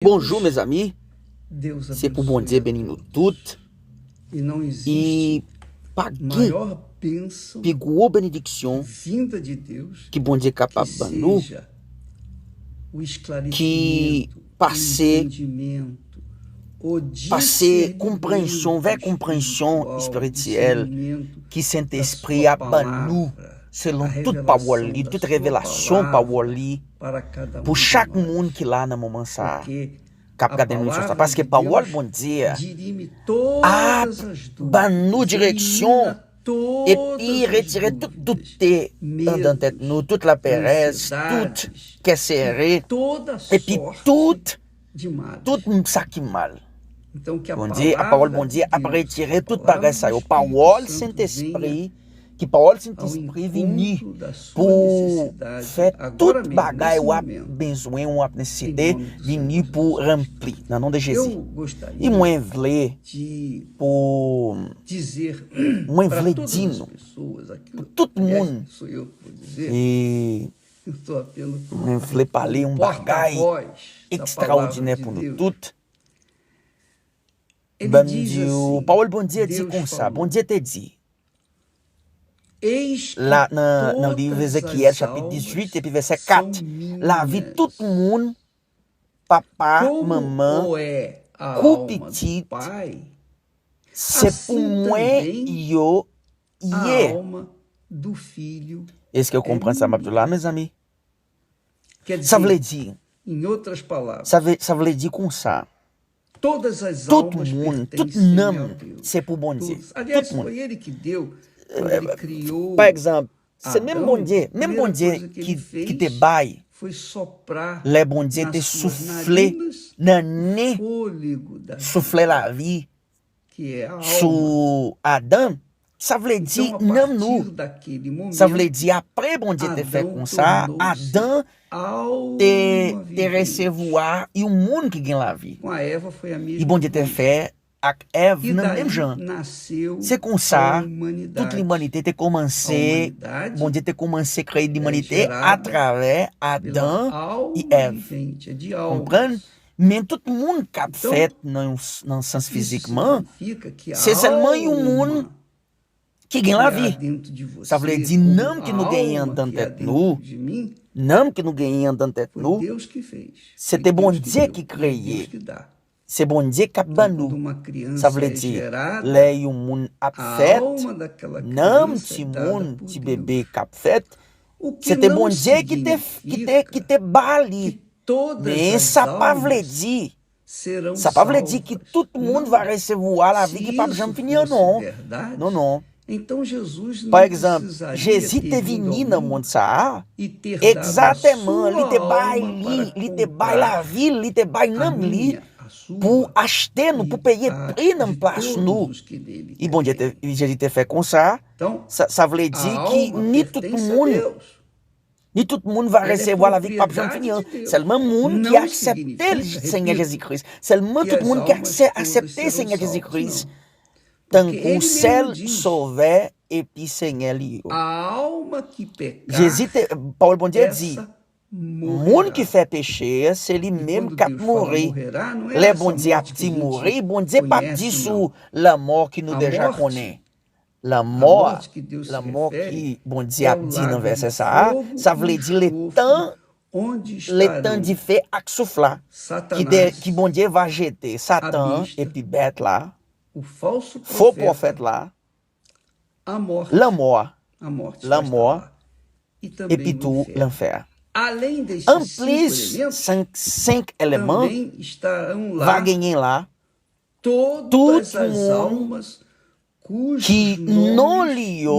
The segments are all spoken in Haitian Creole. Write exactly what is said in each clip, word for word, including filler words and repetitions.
Bonjou, mezanmi. Se pou Bondye beni nou tout. E pa gen pi gwo benediksyon ki Bondye kapab ban nou ki pase, pase konpreyansyon, vè konpreyansyon espirityèl ki Sentespri a ban nou selon tout pawòl li, tout revelasyon pawòl li pou chak moun ki la nan moman sa a, k ap gade nou sou sa. Paske pawòl Bondye a ap ban nou direksyon epi retire tout doute anndan tèt nou, tout laperèz, tout kè sere, epi tout, tout sa ki mal. Bondye, a pawòl Bondye ap retire tout bagay sa yo. Pawòl Sentespri, ki pawòl Sentespri vini pou fè tout bagay w ap bezwen, w ap nesesite, vini pou ranpli nan non de Jezi. E mwen vle pou, mwen vle di nou, pou tout moun, e mwen vle pale yon bagay ekstraòdinè pou nou tout. Ban m di w, pawòl Bondye di konsa, Bondye te di, la nan, nan liv Ezekyèl chapit dizuit epi vèsè kat, lavi tout moun, papa, manman, kou pitit, se pou mwen yo ye. Èske w konprann sa m ap di w la, mezanmi? Sa vle di, sa vle, sa vle di konsa, tout moun, tout nanm, se pou Bondye. Tout moun. Pa egzanp, se menm Bondye, menm Bondye ki, ki te bay, lè Bondye te soufle nan nen, soufle lavi sou Adan, sa vle di nanm nou. Sa vle di apre Bondye te fè konsa, Adan te, te resevwa yon moun ki gen lavi. E Bondye te fè ak Èv nan menm jan. Se konsa, tout limanite te kòmanse, Bondye te kòmanse kreye limanite atravè Adan e Èv. Konprann? Men tout moun k ap fèt nan yon s-, nan sans fizikman, se sèlman yon moun ki gen lavi. Sa vle di nanm ke nou genyen anndan tèt nou, nanm ke nou genyen anndan tèt nou, se te Bondye ki kreye. Se Bondye k ap ban nou. Sa vle di, lè yon moun ap fèt, nanm timoun, ti bebe k ap fèt, se te Bondye ki te, ki te, ki te ba li. Men sa pa vle di, sa pa vle di ki tout moun va resevwa lavi ki p ap janm fini an, non. Non, non. Pa egzanp, Jezi te vini nan mond sa a, egzakteman, li te bay li, li te bay lavi l, li te bay nanm li pou achte nou, pou peye pri nan plas nou. E Bondye te, Jezi te fè konsa, sa, sa vle di ki ni tout moun, ni tout moun va resevwa lavi k p ap janm fini an. Sèlman moun ki aksepte Senyè Jezi Kris. Sèlman tout moun ki akse-, aksepte Senyè Jezi Kris tankou sèl Sovè epi Senyè li yo. Jezi te, pawòl Bondye di, moun ki fè peche, se li menm k ap mouri. Lè Bondye ap di mouri, Bondye p ap di sou lanmò ki nou deja konnen. Lanmò a, lanmò ki Bondye ap di nan vèsè sa a, sa vle di letan, letan dife ak souf la, ki, de, ki Bondye va jete Satan epi bèt la, fo pwofèt la, lanmò a, lanmò a, epi tou lanfè a. Anplis senk, senk eleman, va genyen la, tout moun ki non li yo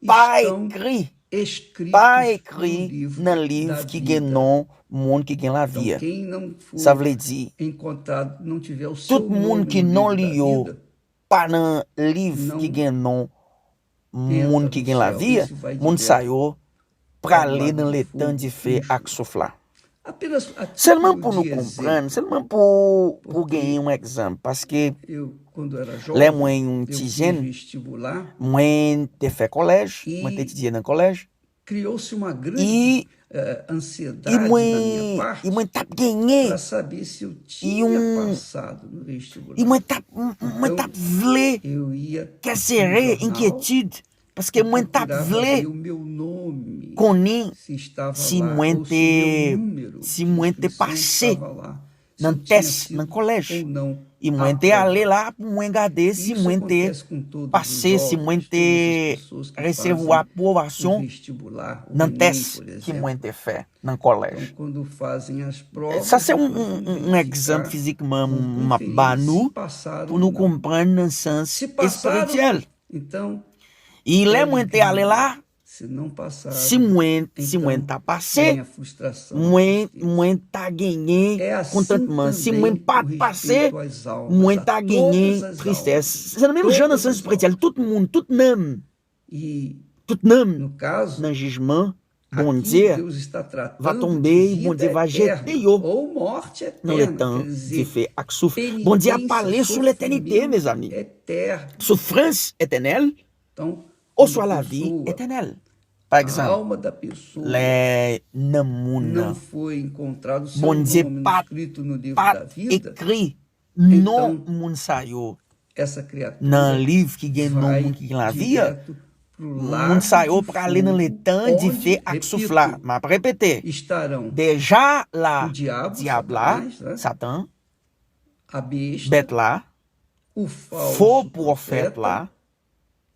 pa ekri, pa ekri nan liv ki gen non moun ki gen lavi a. Sa vle di, tout moun ki non li yo pa nan liv ki gen non moun ki gen lavi a, moun sa yo prale nan letan dife ak souf la. Sèlman pou nou konprann, sèlman pou, pou genyen yon egzanp, paske lè mwen yon ti jèn, mwen te fè kolèj, mwen te etidye nan kolèj, e E mwen, e mwen t ap genyen yon, e mwen t ap, mwen t ap vle, kè sere, enkyetid, paske mwen t ap vle konnen si mwen te, si mwen te pase nan tès nan kolèj. E mwen te ale la pou mwen gade si mwen te pase, si mwen te resevwa apwobasyon nan tès ke mwen te fè nan kolèj. Sa se yon, yon, yon, yon egzanp fizikman m ap ba nou pou nou konprann nan sans espirityèl. E lè mwen te ale la, si mwen, si mwen ta pase, mwen, mwen ta genyen kontantman. Si mwen pa t pase, mwen ta genyen tristès. Se nan menm jan nan sans espirityèl, tout moun, tout nanm, tout nanm nan jijman Bondye va tonbe, Bondye va jete yo nan letan dife ak souf. Bondye ap pale sou letènite, mezanmi. Soufrans etènèl, oswa lavi etènèl. Pa egzanp, lè nanm moun nan, Bondye pa t, pa t ekri non moun sa yo nan liv ki gen non moun ki gen lavi a, moun sa yo prale nan letan dife ak souf la. M ap repete, deja la, dyab la, Satan, bèt la, fo pwofèt la,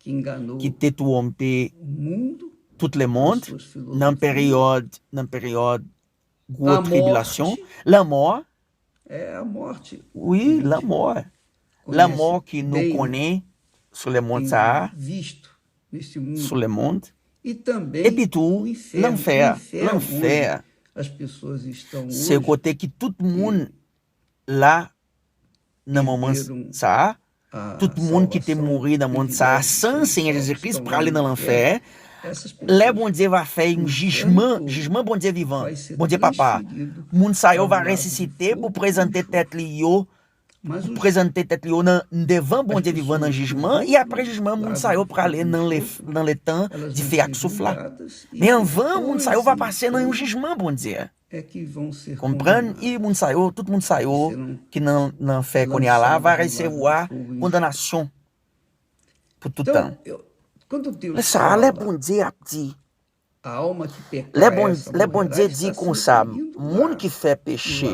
ki te twonpe tout lemonn nan peryòd, nan peryòd gwo tribilasyon, lanmò, wi, lanmò, lanmò ke nou konnen sou lemonn sa a, sou lemonn, epi tou lanfè, lanfè, se kote ki tout moun la nan moman sa a, tout moun ki te mouri nan mond sa a san Senyè Jezi Kris prale nan lanfè. Lè Bondye va fè yon jijman, jijman Bondye vivan, Bondye Papa, moun sa yo va resisite pou prezante tèt li yo, pou prezante tèt li yo nan devan Bondye vivan nan jijman, e apre jijman, moun sa yo prale nan le, nan letan dife ak souf la. Men anvan, moun sa yo va pase nan yon jijman Bondye. Konprann, e moun sa yo, tout moun sa yo ki nan, nan lanfè kounye a la va resevwa kondanasyon pou tout tan. Lè sa a, lè Bondye ap di, lè Bon-, lè Bondye di konsa, moun ki fè peche,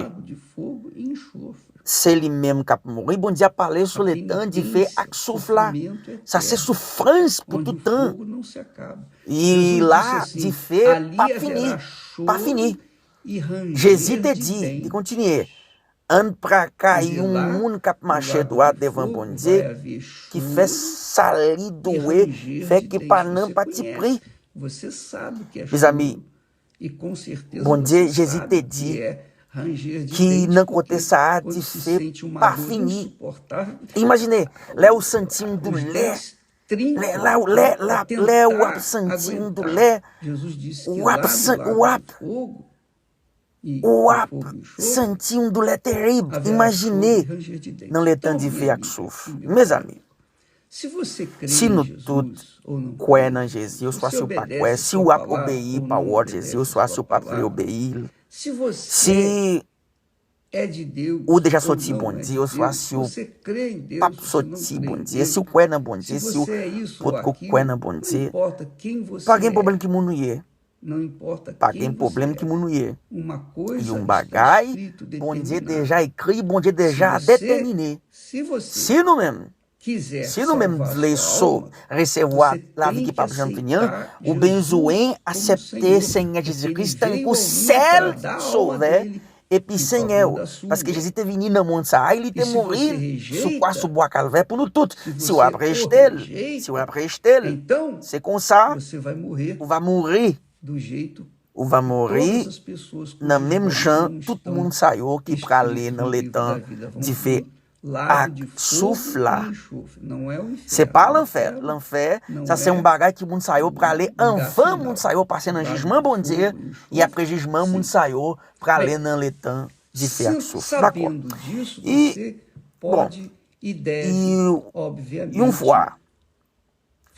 se li menm k ap mouri. Bondye ap pale sou letan dife ak souf la. Sa se soufrans pou tout tan. E la, dife p ap fini. Pa fini. Jezi te di, li kontinye, ann pa ka yon moun k ap mache dwat devan Bondye, ki fè sa li dwe fè, ki pa nan patipri. Mezanmi, Bondye, Jezi te di, ki nan kote sa a, dife pa fini. Imajine, lè ou santi yon doulè, lè, lè, lè, lè, lè w ap santi yon doulè, w ap san-, w ap, w ap santi yon doulè terib. Imajine nan letan dife ak souf. Mezanmi, si nou tout kwè nan Jezi, oswa si w pa kwè, si w ap obeyi pawòl Jezi, oswa si w pa t vle obeyi l, si ou deja soti Bondye, oswa si w p ap soti Bondye, si w kwè nan Bondye, si w potko kwè nan Bondye, pa gen pwoblèm ki moun ou ye. Pa gen pwoblèm ki moun ou ye. Yon bagay Bondye deja ekri, Bondye deja detèmine. Si nou menm, si nou menm vle so-, resevwa lavi ki p ap janm fini an, ou bezwen aksepte Senyè Jezi Kris tankou sèl Sovè epi Senyè w. Paske Jezi te vini nan mond sa a, e li te mouri sou kwa, sou bwa Kalvè pou nou tout. Si w ap rejte l, si w ap rejte l, se konsa ou va mouri. Ou va mouri nan menm jan tout moun sa yo ki prale nan letan dife ak souf la. Se pa lanfè. Lanfè, sa se yon bagay ki moun sa yo prale anvan moun sa yo pase nan jijman Bondye, e apre jijman, moun sa yo prale nan letan dife ak souf. Dakò. E, bon, e, yon fwa,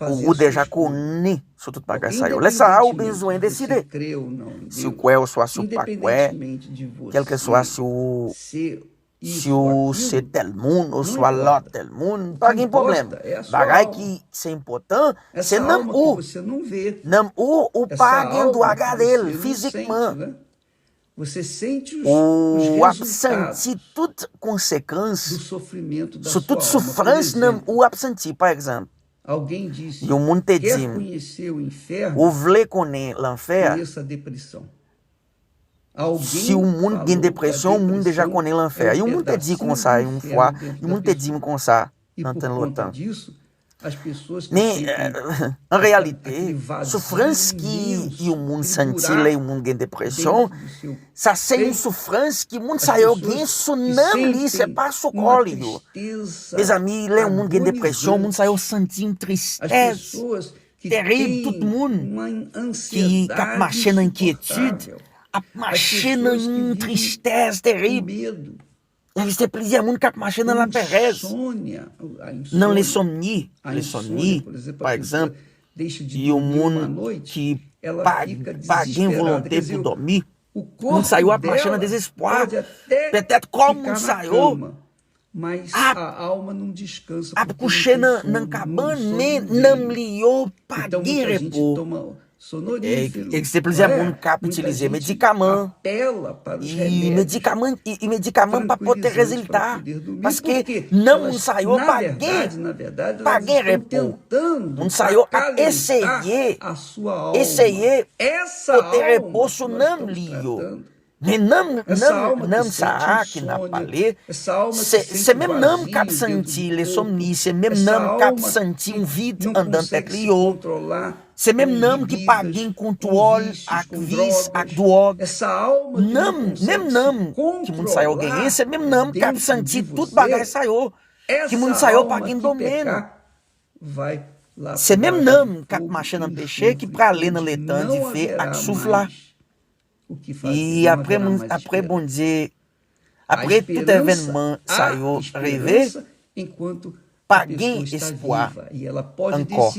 ou, ou deja konnen sou tout bagay sa yo. Lè sa a, ou bezwen deside si w kwè oswa si w pa kwè, kèlkeswa si w, si w se tèl moun oswa lòt tèl moun, pa gen pwoblèm. Bagay ki se enpòtan, se nanm ou. Nanm ou, ou pa gen dwa gade l fizikman. Ou ap santi tout konsekans, sou tout soufrans nanm ou ap santi. Pa egzanp, yon moun te di m, ou vle konnen lanfè a? Si yon moun gen depresyon, yon moun deja konnen lanfè a. Yon moun te di konsa yon fwa, yon moun te di m konsa nan tan lontan. Men, an reyalite, soufrans ki yon moun santi lè yon moun gen depresyon, sa se yon soufrans ki moun sa yo gen sou nanm li, se pa sou kò li yo. Mezanmi, lè yon moun gen depresyon, moun sa yo santi yon tristès terib. Tout moun ki, k ap mache nan enkyetid ap mache nan yon tristès terib. Egziste plizyè moun k ap mache nan laperèz, nan lensomni. Lensomni, pa egzanp, yon moun ki pa, pa gen volonte pou dòmi. Moun sa yo ap mache nan dezespwa. Petèt kò moun sa yo ap, ap kouche nan, nan kabann, men nanm li yo pa gen repo. E, e se plizyè moun k ap itilize medikaman. E medikaman, e, e medikaman pa pote rezilta. Paske nanm moun sa yo pa gen, pa gen repo. Moun sa yo ap eseye, eseye pote repo sou nanm li yo. Men nanm, nanm, nanm sa a ki n ap pale, se, se menm nanm k ap santi lensomni, se menm nanm k ap santi yon vid anndan tèt li yo. Se menm nanm ki pa gen kontwòl ak vis, ak dwòg. Nanm, menm nanm ki moun sa yo genyen, se menm nanm k ap santi tout bagay sa yo, ki moun sa yo pa gen domèn. Se menm nanm k ap mache nan peche ki prale nan letan dife ak souf la. E apre moun, apre Bondye, apre tout evènman sa yo rive, pa gen espwa ankò.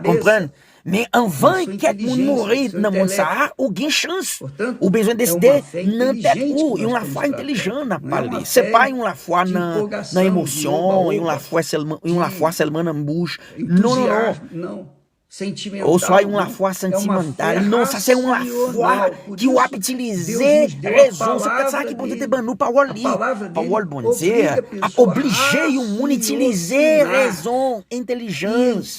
Konprann? Men anvan kèk moun mouri nan mond sa a, ou gen chans. Ou bezwen deside nan tèt ou. Yon lafwa entèlijan n ap pale. Se pa yon lafwa nan, nan emosyon, yon lafwa sèlman, yon lafwa sèlman nan bouch. Non, non, non. Oswa yon lafwa santimantal. Non, sa se yon lafwa ki w ap itilize rezon. Se poutèt sa ki Bondye te ban nou pawòl li. Pawòl Bondye a oblije yon moun itilize rezon, entèlijans.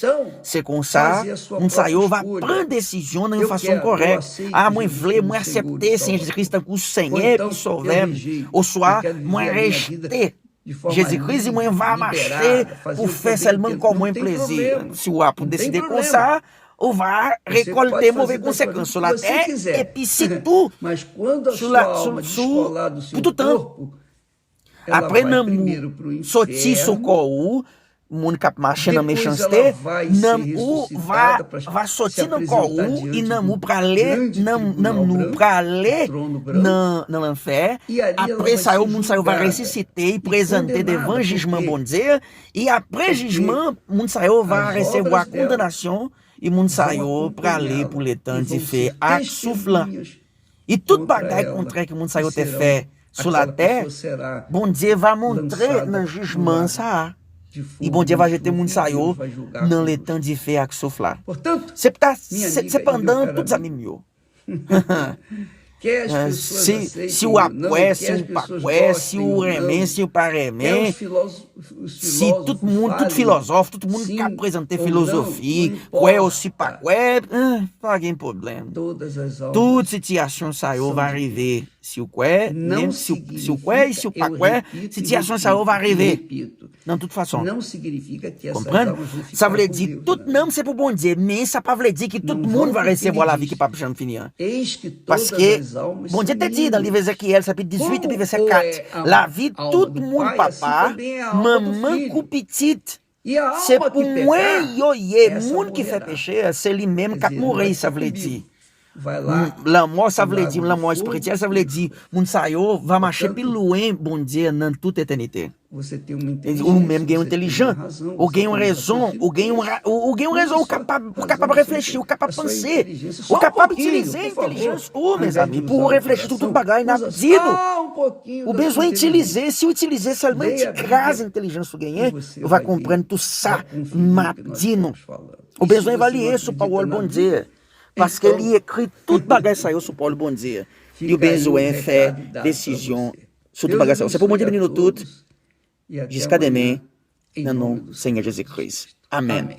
Se konsa, moun sa yo va pran desizyon nan yon fason kòrèk. A, mwen vle, mwen aksepte Senyè Jezikri tankou Senyè epi Sovè m. Oswa, mwen rejte Jezikri di mwen va mache pou fè sèlman kò mwen plezi. Si w ap deside konsa, ou va rekòlte move konsekans sou latè, epi sitou sou la, sou, sou, pou tout tan. Apre nanm ou soti sou kò ou, moun k ap mache nan mechanste, nanm ou va, va soti nan kò ou, e nanm ou prale, nanm, nanm nou prale nan, nan lanfè. Apre sa yo, moun sa yo va resisite, e prezante devan jijman Bondye. E apre jijman, moun sa yo va resevwa kondanasyon, e moun sa yo prale pou letan dife ak souf lan. E tout bagay kontrè ke moun sa yo te fè sou latè, Bondye va montre nan jijman sa a. E Bondye va jete moun sa yo nan letan dife ak souf la. Septa-, se-, sepandan, tout zanmi m yo, si, si w ap kwè, si w pa kwè, si w renmen, si w pa renmen, si tout moun, tout filozòf, tout moun k ap prezante filozofi, kwè osi pa kwè, eh, pa gen pwoblèm. Tout sitiyasyon sa yo va rive. Si w kwè, menm si w, si w kwè, si w pa kwè, sitiyasyon sa yo va rive. Nan tout fason. Konprann? Sa vle di, tout nanm se pou Bondye, men sa pa vle di ki tout moun va resevwa lavi ki p ap janm fini an. Paske Bondye te di nan liv Ezekyèl, chapit dizuit, epi vèsè kat, lavi tout moun, papa, manman kou pitit, se pou mwen yo ye. Moun ki fè peche a, se li menm k ap mouri, sa vle di. Lanmò, sa vle di, lanmò espirityèl, sa vle di, moun sa yo va mache pi lwen Bondye nan tout etènite. Ou menm gen yon entèlijans, ou gen yon rezon, ou gen yon, ou gen yon rezon, ou kapab, ou kapab reflechi, ou kapab panse, ou kapab itilize entèlijans ou, mezanmi, pou ou reflechi sou tout bagay n ap di nou. Ou bezwen itilize, si w itilize sèlman ti kras entèlijans ou genyen, ou va konprann tout sa m ap di nou. Ou bezwen evalye sou pawòl Bondye. Paske li ekri tout bagay sa yo sou pawòl Bondye. Yo bezwen fè desizyon sou tout bagay sa yo. Se pou Bondye beni nou tout. Jiska demen, nan non Senyè Jezi Kris. Amèn.